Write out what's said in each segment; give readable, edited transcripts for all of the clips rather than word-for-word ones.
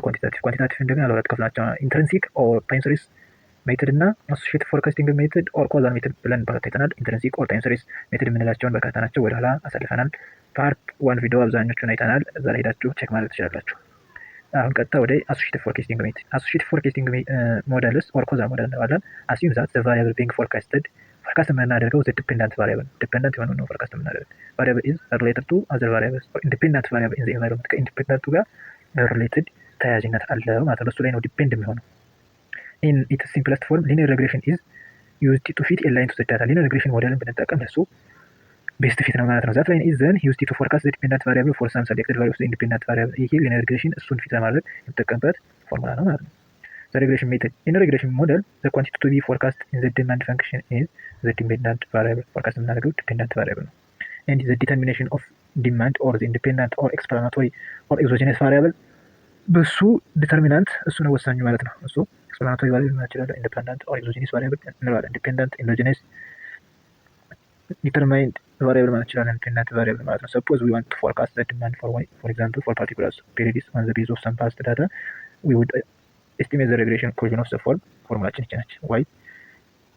Quantitative። Quantitative እንደገና ለሁለት ከፍላቸው intrinsic or time series method እና associative forecasting method or causal method ብለን በሁለት አይተናል። Intrinsic or time series method የምንላቸውን በርካታ ናቸው፣ ወደኋላ አሳልፈናል። Part one ቪዲዮ አብዛኞቹን አይተናል። እዛ ላይ ሄዳችሁ check ማድረግ ትችላላችሁ። አሁን ቀጥታ ወደ associative forecasting method። Associative forecasting models or causal model እንለዋለን። Assume that the variable being forecasted፣ forecast የምናደርገው the dependent variable፣ dependent የሆነው ነው forecast የምናደርገው፣ variable is related to other variables or independent variable in the environment። ከ independent ኡ ጋር related ተያያዥነት አለው ማለት ነው። በሱ ላይ ነው depend የሚሆነው። In its simplest form, linear regression is used to fit a line to the data። Linear regression model ን ብንጠቀም ለሱ best fit ነው ማለት ነው። That line is then used to forecast the dependent variable for some selected value of the independent variable። ይሄ linear regression እሱን fit ለማድረግ የምጠቀምበት ፎርሙላ ነው ማለት ነው። The regression method: in regression model, the quantity to be forecast in the demand function is the dependent variable። Forecast የምናደርገው dependent variable ነው። And the determination of demand or the independent or explanatory or exogenous variable፣ በሱ determinant እሱ ነው ወሳኙ ማለት ነው። እሱ explanatory variable ማለት ይችላል። Independent or exogenous variable እንለዋለን። Independent, endogenous, determined variable ማለት ይችላል። Independent variable ማለት ነው። Suppose we want to forecast the demand for Y, for example, for particular periods on the base of some past data, we would estimate the regression equation of the form፣ formula ኣችን ይቺ ነች። Y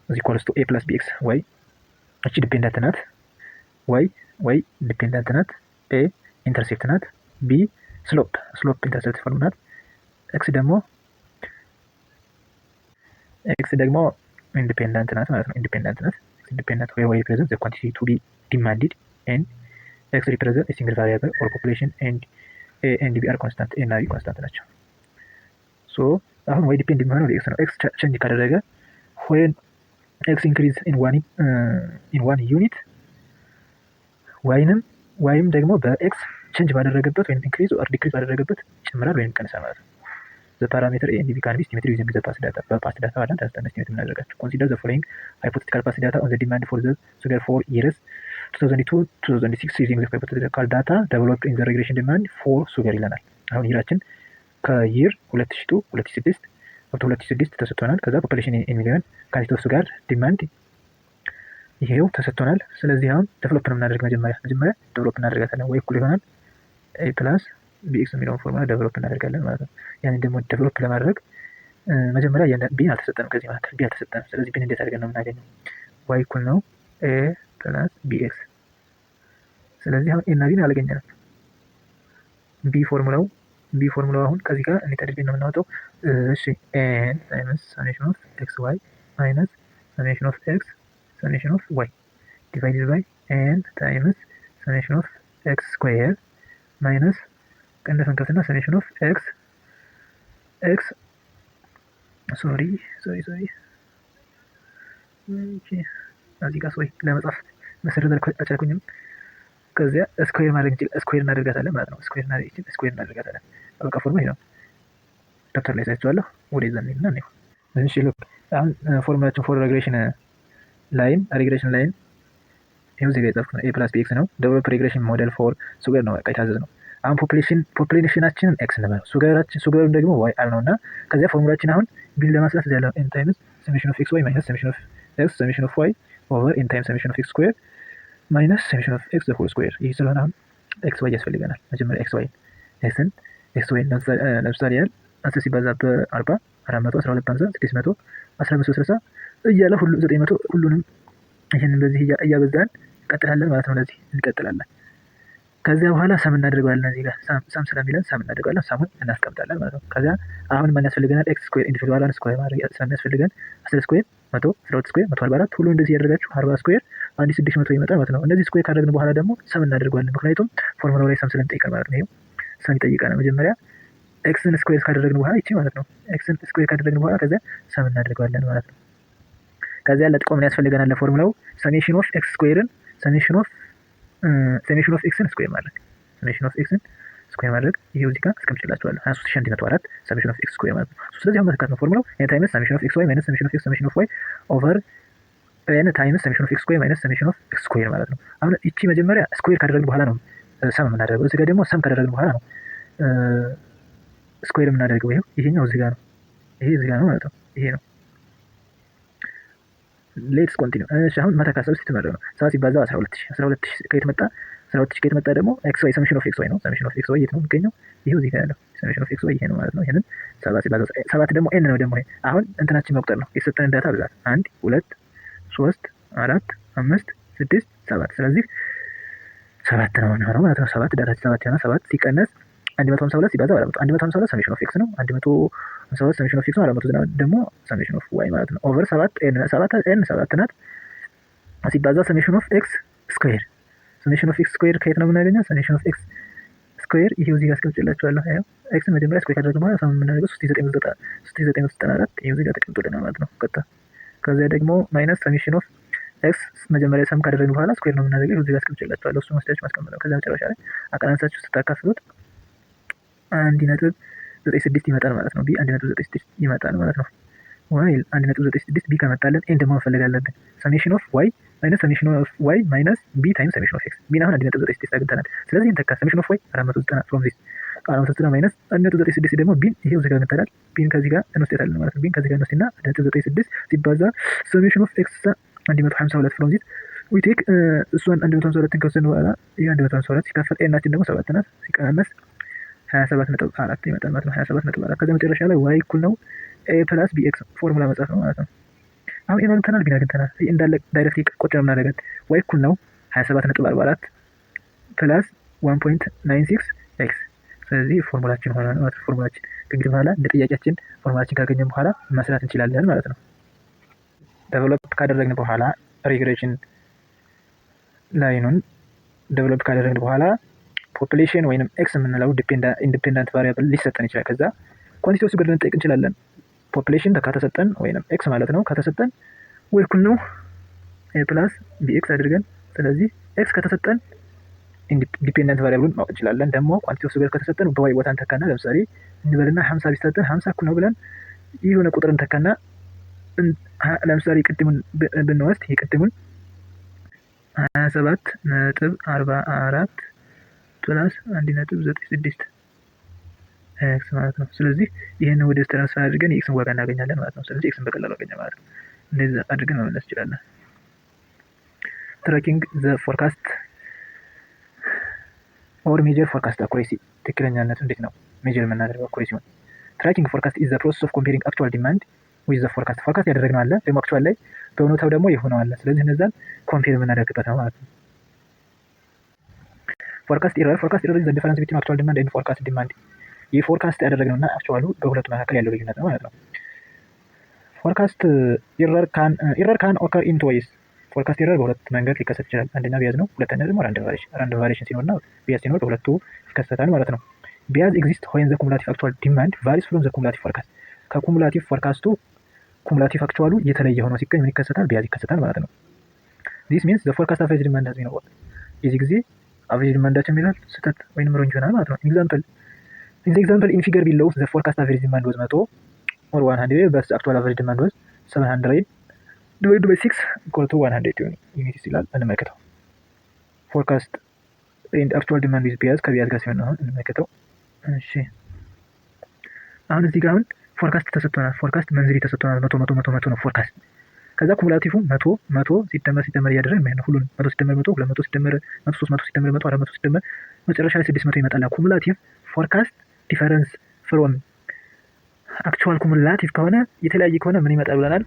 is equals to a plus bx። Y እቺ dependent ናት። Y dependent ናት። A intercept ናት። B slope intercept form ናት። X ደግሞ independent ናት ማለት ነው። Independent ናት። Independent, where Y represent the quantity to be demanded and X represent single variable or population and a and b are constant። A እና b constant ናቸው። So አሁን Y depend የሚሆነው X ነው። X change ካደረገ፣ when X increase in one unit፣ Y ንም Y ም ደግሞ በ X change ባደረገበት ወይም increase or decrease ባደረገበት ይጨምራል ወይም ይቀንሳል ማለት ነው። The parameter a and b can be estimated using the past data። በ past data ባለን ተነስተን estimate የምናደርጋቸው። Consider the following hypothetical past data on the demand for the sugar for years 2002 2006. Using the hypothetical data, develop in the regression demand for sugar ይለናል። አሁን year ኣችን ከ year 2002 2006 up to 2006 ተሰጥቶናል። ከዛ population in million፣ quantity of sugar demand ይሄው ተሰጥቶናል። ስለዚህ አሁን develop ነው የምናደርግ። መጀመሪያ develop እናደርጋታለን። Y እኩል ይሆናል a plus bx የሚለውን formula develop እናደርጋለን ማለት ነው። ያንን ደግሞ develop ለማድረግ መጀመሪያ b ን አልተሰጠንም፣ ከዚህ መካከል b አልተሰጠንም። ስለዚህ b ን እንዴት አድርገን ነው የምናገኘው? Y እኩል ነው a plus bx። ስለዚህ አሁን a እና b ን አላገኘንም። B formula ው አሁን ከዚህ ጋር እንዴት አድርገን ነው የምናወጣው? እሺ፣ n times summation of x y minus summation of x summation of y divided by n times summation of x square minus ቅንፍ እንከፍትና summation of x x sorry, sorry, sorry፣ እዚህ ጋር sorry፣ ለመጻፍ መሰረዝ አልቻልኩኝም። ከዚያ square ማድረግ እንችል square እናደርጋታለን ማለት ነው። Square እናደርጋታለን። በቃ ፎርሙላ ይሄ ነው። ደብተር ላይ ሳይቸዋለሁ። ወደ ዛ እንሂድና እንየው። እሺ፣ look፣ አሁን formula ኣችን for regression line ይኸው እዚህ ጋር የጻፍኩት ነው። a plus bx ነው። Develop regression model for sugar ነው በቃ የታዘዝ ነው። አሁን population ኣችንን X እንበለው፣ sugar ኡን ደግሞ Y አልነው እና ከዚያ ፎርሙላችን አሁን b ን ለማስላት እዚያ ያለው n times summation of x y minus summation of x summation of y over n times summation of x square minus summation of x the whole square። ይህ ስለሆነ አሁን x y ያስፈልገናል። መጀመሪያ x y x ን x y ለምሳሌ ያህል 10 ሲባዛ በ40 400፣ 12 በ50 600፣ 15 በ60 እያለ ሁሉ 900፣ ሁሉንም ይህንን በዚህ እያበዛን እንቀጥላለን ማለት ነው። ለዚህ እንቀጥላለን። ከዚያ በኋላ sum እናደርገዋለን። እዚህ ጋር sum ስለሚለን sum እናደርገዋለን። Sum ኡን እናስቀምጣለን ማለት ነው። ከዚያ አሁን ማን ያስፈልገናል? X square individual square ማድረግ ስለሚያስፈልገን 10 square 100፣ 12 square 144፣ ሁሉ እንደዚህ ያደርጋችሁ 40 square 1600 ይመጣል ማለት ነው። እነዚህ square ካደረግን በኋላ ደግሞ sum እናደርገዋለን። ምክንያቱም ፎርሙላው ላይ sum ስለሚጠይቀን ማለት ነው። ይኸው sum ይጠይቀናል። መጀመሪያ x ን square ካደረግን በኋላ ይቺ ማለት ነው። X ን square ካደረግን በኋላ ከዚያ sum እናደርገዋለን ማለት ነው። ከዚያ ለጥቆ ምን ያስፈልገናል? ለ formula ው summation of x square ን summation of x ን square ማድረግ፣ summation of x ን square ማድረግ ይሄው እዚህ ጋር አስቀምጬላችኋለሁ፣ 23,104 summation of x square ማለት ነው። ስለዚህ አሁን መተካት ነው። Formula ው n times summation of x y minus summation of x summation of y over n times summation of x square minus summation of x square ማለት ነው። አሁን ይቺ መጀመሪያ square ካደረግን በኋላ ነው sum የምናደርገው። እዚህ ጋር ደግሞ sum ካደረግን በኋላ ነው square የምናደርገው። ይሄው ይሄኛው እዚህ ጋር ነው። ይሄ እዚህ ጋር ነው ማለት ነው። ይሄ ነው። Let's continue። እሺ፣ አሁን መተካት፣ substitute ማድረግ ነው። 7 ሲባዛ 12,000፣ 12,000 ከየት መጣ? 12 ሺህ ከየት መጣ ደግሞ? X Y፣ summation of X Y ነው። Summation of X Y የት ነው የሚገኘው? ይሄው እዚህ ጋር ያለው summation of X Y ይሄ ነው ማለት ነው። ይሄንን 7 ሲባዛ 7 ደግሞ n ነው። ደግሞ ይሄ አሁን እንትናችን መቁጠር ነው። የሰጠንን data ብዛት አንድ፣ ሁለት፣ ሶስት፣ አራት፣ አምስት፣ ስድስት፣ ሰባት። ስለዚህ ሰባት ነው የሚሆነው ማለት ነው። ሰባት data ችን ሰባት ይሆናል። ሰባት ሲቀነስ 152 ሲባዛ በ400። 152 summation of X ነው። 152 summation of X ነው። 400 ደግሞ summation of Y ማለት ነው። Over ሰባት n፣ ሰባት n ሰባት ናት፣ ሲባዛ summation of X square። Summation of X square ከየት ነው የምናገኘው? Summation of X square ይሄው እዚህ ጋር አስቀምጬላችኋለሁ። ይኸው X ን መጀመሪያ square ካደረግን በኋላ sum የምናደርገው 3994 ይሄው እዚህ ጋር ተቀምጦልናል ማለት ነው። ቀጥታ ከዚያ ደግሞ minus summation of X መጀመሪያ sum ካደረግን በኋላ square ነው የምናደርገው። ይኸው እዚህ ጋር አስቀምጬላችኋለሁ። እሱን ወስዳችሁ ማስቀመጥ ነው። ከዚያ መጨረሻ ላይ አቀናንሳችሁ ስታካፍሉት 1.96 ይመጣል ማለት ነው። B 1.96 ይመጣል ማለት ነው። ወይ 1.96 B ከመጣልን A ን ደግሞ መፈለግ አለብን። Summation of Y minus summation of Y minus B times summation of X። B ን አሁን 1.96 አግኝተናል። ስለዚህ እንተካ። Summation of Y 490 from this 490 minus 1.96 ደግሞ B ን ይሄው እዚህ ጋር አግኝተናል። B ን ከዚህ ጋር እንወስዳለን ማለት ነው። B ን ከዚህ ጋር እንወስድና 1.96 ሲባዛ summation of X 152 from this we take እሷን 152ን ከወሰድን በኋላ ይህ 152 ሲካፈል n ኣችን ደግሞ ሰባት ናት፣ ሲቀናነስ 27.4 ይመጣል ማለት ነው። 27.4። ከዚያ መጨረሻ ላይ Y እኩል ነው A plus B X formula መጻፍ ነው ማለት ነው። አሁን A ን አግኝተናል፣ B ን አግኝተናል። እንዳለ direct ቁጭ ነው የምናደርጋት። Y እኩል ነው 27.44 plus 1.96 X። ስለዚህ ፎርሙላችን ሆነ ማለት ነው። ፎርሙላችን ከእንግዲህ በኋላ እንደ ጥያቄያችን ፎርሙላችን ካገኘን በኋላ መስራት እንችላለን ማለት ነው። Develop ካደረግን በኋላ፣ regression line ኑን develop ካደረግን በኋላ population ወይንም X የምንለው independent variable ሊሰጠን ይችላል። ከዛ quantity of sugar ልንጠይቅ እንችላለን። Population ከተሰጠን ወይንም X ማለት ነው ከተሰጠን Y እኩል ነው A plus BX አድርገን፣ ስለዚህ X ከተሰጠን dependent variable ኡን ማወቅ እንችላለን። ደግሞ quantity of sugar ከተሰጠን በ Y ቦታ እንተካና ለምሳሌ እንበልና 50 ቢሰጠን 50 እኩል ነው ብለን የሆነ ቁጥር እንተካና ለምሳሌ ቅድሙን ብንወስድ የቅድሙን 27.44 plus 1.96 X ማለት ነው። ስለዚህ ይህንን ወደ transfer አድርገን የ X ን ዋጋ እናገኛለን ማለት ነው። ስለዚህ X ን በቀላሉ አገኘ ማለት ነው። እንደዚህ አድርገን መመለስ እንችላለን። Tracking the forecast or measure forecast accuracy፣ ትክክለኛነቱ እንዴት ነው measure የምናደርገው accuracy ውን? Tracking forecast is the process of comparing actual demand with the forecast። Forecast ያደረግነው አለ፣ ደግሞ actual ላይ በእውነታው ደግሞ የሆነው አለ። ስለዚህ እነዛን compare የምናደርግበት ነው ማለት ነው። Forecast error። Forecast error is the difference between actual demand and forecast demand። ይህ forecast ያደረግነው እና actual ኡ በሁለቱ መካከል ያለው ልዩነት ነው ማለት ነው። Forecast error can occur in two ways። Forecast error በሁለት መንገድ ሊከሰት ይችላል። አንደኛ bias ነው፣ ሁለተኛ ደግሞ random variation። Random variation ሲኖር እና bias ሲኖር በሁለቱ ይከሰታል ማለት ነው። Bias exist when the cumulative actual demand varies from the cumulative forecast። ከ cumulative forecast ኡ cumulative actual ኡ የተለየ ሆኖ ሲገኝ ምን ይከሰታል? Bias ይከሰታል ማለት ነው። This means the forecast average demand has been የዚህ ጊዜ average demand ኣችን ይላል ስህተት ወይም wrong ይሆናል ማለት ነው። Example፣ in the example in figure below, the forecast average demand was 100 or 100, but actual average demand was 700 divide by 6 equal to 100 units ይላል። እንመልከተው። Forecast and actual demand with bias፣ ከ bias ጋር ሲሆን አሁን እንመልከተው። እሺ፣ አሁን እዚህ ጋር አሁን forecast ተሰጥቶናል። Forecast monthly ተሰጥቶናል። 100 100 100 100 ነው forecast። ከዛ cumulative 100 100 ሲደመር ሲደመር እያደረግን ማለት ነው። ሁሉንም 100 ሲደመር 100፣ 200 ሲደመር 100፣ 300 ሲደመር 100፣ 400 ሲደመር መጨረሻ ላይ 600 ይመጣል። Cumulative forecast difference from actual cumulative ከሆነ፣ የተለያየ ከሆነ ምን ይመጣል ብለናል?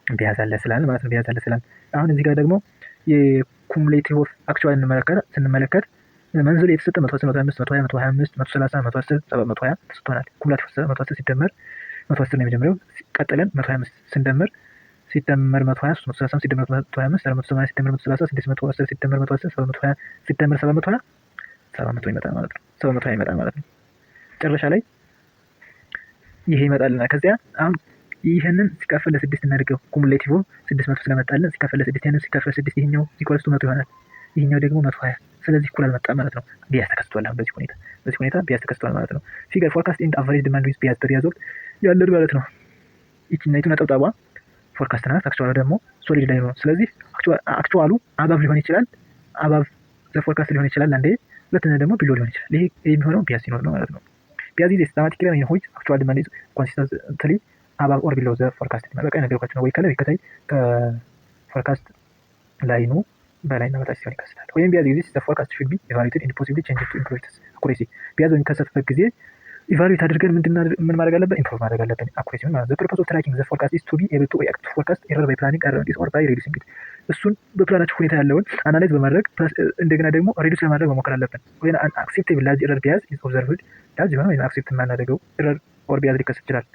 Bias አለ ስላል ማለት ነው። Bias አለ ስላል አሁን እዚህ ጋር ደግሞ የ cumulative of actual እንመለከት ስንመለከት monthly የተሰጠ 110፣ 105፣ 120፣ 125፣ 130፣ 110፣ 120 ተሰጥቶናል። Cumulative 110 ሲደመር 110 ነው የመጀመሪያው። ቀጥለን 125 ስንደምር ሲደመር 120 330፣ ሲደመር 125 480፣ ሲደመር 130 610፣ ሲደመር 110 720፣ ሲደመር 720 700 ይመጣል ማለት ነው። 720 ይመጣል ማለት ነው። መጨረሻ ላይ ይሄ ይመጣልናል። ከዚያ አሁን ይህንን ሲካፈል ለስድስት እናድርገው። Cumulative 600 ስለመጣልን ሲካፈል ለስድስት፣ ይህንን ሲካፈል ለስድስት ይሄኛው equals to 100 ይሆናል። ይሄኛው ደግሞ 120። ስለዚህ እኩል አልመጣም ማለት ነው። Bias ተከስቷል። አሁን በዚህ ሁኔታ bias ተከስቷል ማለት ነው። Figure forecast and average demand with bias፣ በ bias ወቅት ያለን ማለት ነው። ይችኛይቱ ነጠብጣቧ forecast ናት። Actual ኡ ደግሞ solid line ነው። ስለዚህ actual ኡ above ሊሆን ይችላል፣ above the forecast ሊሆን ይችላል አንዴ፣ ሁለተኛ ደግሞ below ሊሆን ይችላል። ይሄ የሚሆነው bias ሲኖር ነው ማለት ነው። Bias is systematic in which actual demand is consistently above or below the forecast። በቃ የነገርኳችሁ ነው። ወይ ከላይ ወይ ከታች ከ forecast line ኑ በላይና በታች ሲሆን ይከሰታል። ወይም bias exist, the forecast should be evaluated and possibly changed to improve its accuracy። Bias በሚከሰትበት ጊዜ evaluate አድርገን ምን ማድረግ አለብን? Improve ማድረግ አለብን accuracy ማለት ነው። The purpose of tracking the forecast is to be able to react to forecast error by planning around it or by reducing it። እሱን በፕላናችን ሁኔታ ያለውን analyze በማድረግ እንደገና ደግሞ reduce ለማድረግ መሞከር አለብን። ወይ unacceptable large error bias is observed፣ large የሆነ ወይም accept የማናደርገው error or bias ሊከሰት ይችላል።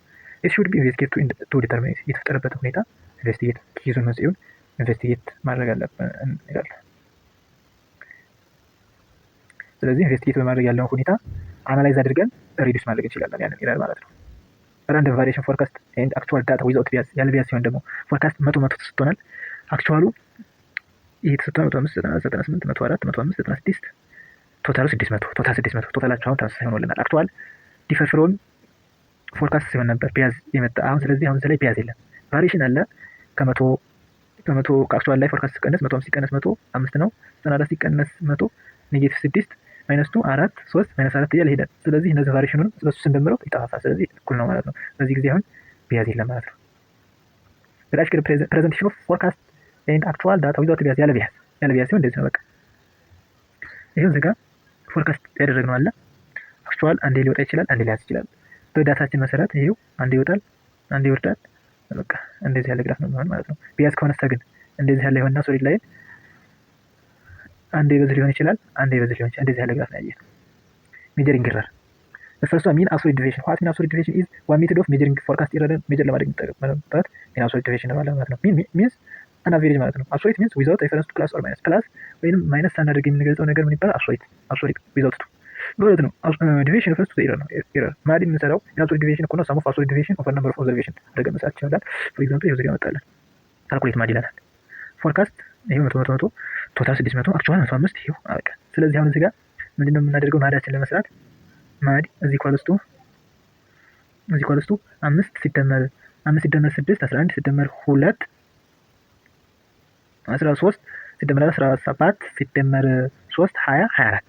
It should be investigate to determine፣ የተፈጠረበትን ሁኔታ investigate፣ cause ኡን መንስኤውን investigate ማድረግ አለብን ይላል። ስለዚህ investigate በማድረግ ያለውን ሁኔታ analyze አድርገን reduce ማድረግ እንችላለን ያንን error ማለት ነው። Random variation forecast and actual data without bias፣ ያለ bias ሲሆን ደግሞ forecast 100 100 ተሰጥቶናል። Actual ኡ ይሄ ተሰጥቶናል፣ 105፣ 98፣ 104፣ 105፣ 96፣ total ኡ 600፣ total 600፣ total ኣቸው አሁን ተመሳሳይ ሆኖልናል። Actual differ from forecast ሲሆን ነበር bias የመጣ አሁን። ስለዚህ አሁን ላይ bias የለም፣ variation አለ። ከ100 ከ100 ከ actual ላይ forecast ሲቀነስ 105 ሲቀነስ 105 ነው። 94 ሲቀነስ 100 negative 6 minus 2 4 3 minus 4 እያለ ይሄዳል። ስለዚህ እነዚህ variation ኑን በሱ ስንደምረው ይጠፋፋል። ስለዚህ እኩል ነው ማለት ነው። በዚህ ጊዜ አሁን bias የለም ማለት ነው። Graphic presentation of forecast and actual data without bias፣ ያለ bias ሲሆን እንደዚህ ነው። በቃ ይሄው እዚህ ጋር forecast ያደረግነው አለ። Actual አንዴ ሊወጣ ይችላል፣ አንዴ ሊያንስ ይችላል። በ data ችን መሰረት ይሄው አንዴ ይወጣል፣ አንዴ ይወርዳል። በቃ እንደዚህ ያለ graph ነው የሚሆን ማለት ነው። Bias ከሆነሳ ግን እንደዚህ ያለ ይሆንና solid line አንዴ በዚህ ሊሆን ይችላል፣ አንዴ በዚህ ሊሆን ይችላል። እንደዚህ ያለ graph ነው ያየነው። Measuring error፣ first mean absolute deviation። What mean absolute deviation is one method of measuring forecast error ን measure ለማድረግ የምንጠቀምበት mean absolute deviation ነው ማለት ነው። Mean means an average ማለት ነው። Absolute means without reference to plus or minus፣ plus ወይንም minus ሳናደርግ የምንገልጸው ነገር ምን ይባላል? Absolute without to ማለት ነው። Deviation refers to error ነው። Error MADE የምንሰራው absolute deviation እኮ ነው። Sum of absolute deviation over number of observation አድርገን መስራት ይችላል። For example ይኸው እዚህ ጋር መጣለን። Calculate MADE ይለናል። Forecast ይሄው 100 100 100፣ total 600፣ actual 105፣ ይሄው አበቃ። ስለዚህ አሁን እዚህ ጋር ምንድነው የምናደርገው? MADE ኣችን ለመስራት MADE is equals to 5 ሲደመር 5 ሲደመር 6 11 ሲደመር 2 13 ሲደመር 17 ሲደመር 3 20 24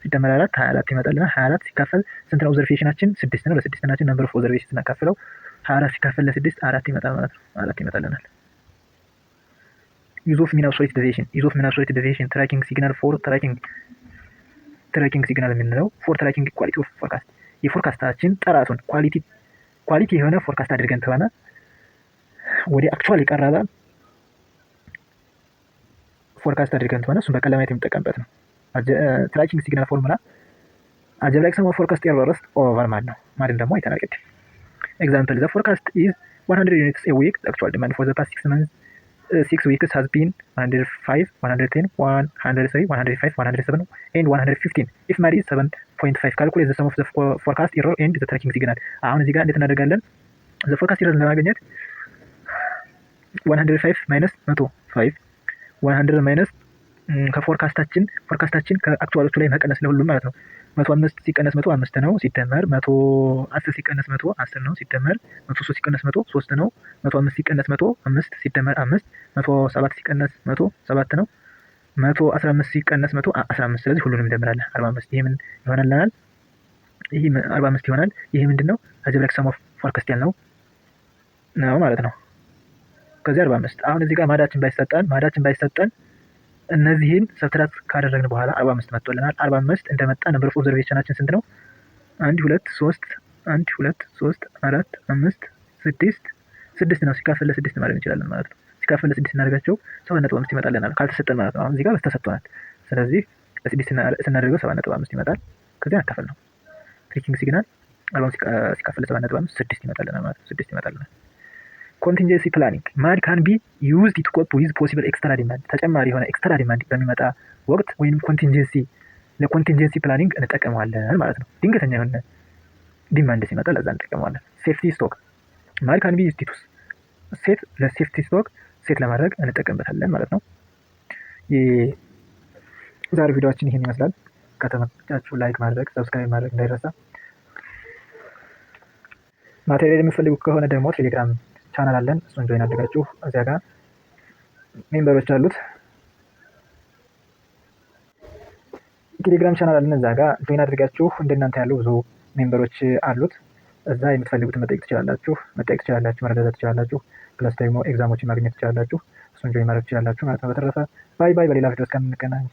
ሲደመር 4 24 ይመጣልና 24 ሲካፈል ስንት ነው? Observation ኣችን ስድስት ነው። ለስድስት ናችን number of observation ስናካፍለው 24 ሲካፈል ለስድስት አራት ይመጣል ማለት ነው። አራት ይመጣልናል። Use of mean absolute deviation፣ use of mean absolute deviation tracking signal for tracking signal የምንለው for tracking quality of forecast፣ የ forecast ኣችን ጥራቱን quality የሆነ forecast አድርገን ከሆነ፣ ወደ actual የቀረበ forecast አድርገን ከሆነ እሱን በቀላል ማየት የሚጠቀምበት ነው። Tracking signal formula algebraic sum of forecast errors over MADE ነው። MADE ን ደግሞ አይተናል ቅድም። Example, the forecast is 100 units a week. Actual demand for the past 6 months, 6 weeks has been 105, 110, 103, 105, 107 and 115. If MADE is 7.5, calculate the sum of the forecast error and the tracking signal። አሁን እዚህ ጋር እንዴት እናደርጋለን? The forecast error ለማግኘት 105 minus 105፣ 100 minus ከ forecast ኣችን ከ actual ኦቹ ላይ መቀነስ ለሁሉም ማለት ነው። 105 ሲቀነስ 105 ነው፣ ሲደመር 110 ሲቀነስ 110 ነው፣ ሲደመር 103 ሲቀነስ 103 ነው። 105 ሲቀነስ 105 ሲደመር 5፣ 107 ሲቀነስ 107 ነው። 115 ሲቀነስ 115። ስለዚህ ሁሉንም እንደምራለን፣ 45። ይሄ ምን ይሆናልናል? ይሄ 45 ይሆናል። ይሄ ምንድን ነው? Algebraic sum of forecast ያልነው ነው ማለት ነው። ከዚህ 45። አሁን እዚህ ጋር MADE ኣችን ባይሰጠን እነዚህን subtract ካደረግን በኋላ 45 መጥቶልናል። 45 እንደመጣ number of observation ኣችን ስንት ነው? አንድ ሁለት ሶስት፣ አንድ ሁለት ሶስት አራት አምስት ስድስት፣ ስድስት ነው። ሲካፈል ለስድስት ማድረግ እንችላለን ማለት ነው። ሲካፈል ለስድስት እናደርጋቸው 7.5 ይመጣልናል ካልተሰጠን ማለት ነው። አሁን እዚህ ጋር ተሰጥቶናል። ስለዚህ ለስድስት ስናደርገው 7.5 ይመጣል። ከዚያ አካፈል ነው። Tracking signal 40 ሲካፈል ለ7.5 ስድስት ይመጣልናል ማለት ነው። ስድስት ይመጣልናል። Contingency planning፣ MADE can be used to cope with possible extra demand፣ ተጨማሪ የሆነ extra demand በሚመጣ ወቅት ወይም ለ contingency planning እንጠቀመዋለን ማለት ነው። ድንገተኛ የሆነ demand ሲመጣ ለዛ እንጠቀመዋለን። Safety stock፣ MADE can be used to set ለ safety stock set ለማድረግ እንጠቀምበታለን ማለት ነው። የዛሬ ቪዲዮአችን ይህን ይመስላል። ከተመቻችሁ like ማድረግ፣ subscribe ማድረግ እንዳይረሳ። Material የምትፈልጉ ከሆነ ደግሞ ቴሌግራም ቻናል አለን። እሱን join አድርጋችሁ እዚያ ጋር member ኦች አሉት። ቴሌግራም ቻናል አለን። እዛ ጋር join አድርጋችሁ እንደናንተ ያሉ ብዙ member ኦች አሉት። እዛ የምትፈልጉትን መጠየቅ ትችላላችሁ፣ መጠየቅ ትችላላችሁ፣ መረዳዳት ትችላላችሁ። Plus ደግሞ exam ኦችን ማግኘት ትችላላችሁ። እሱን join ማድረግ ትችላላችሁ ማለት ነው። በተረፈ bye bye። በሌላ ቪዲዮ እስከምንገናኝ።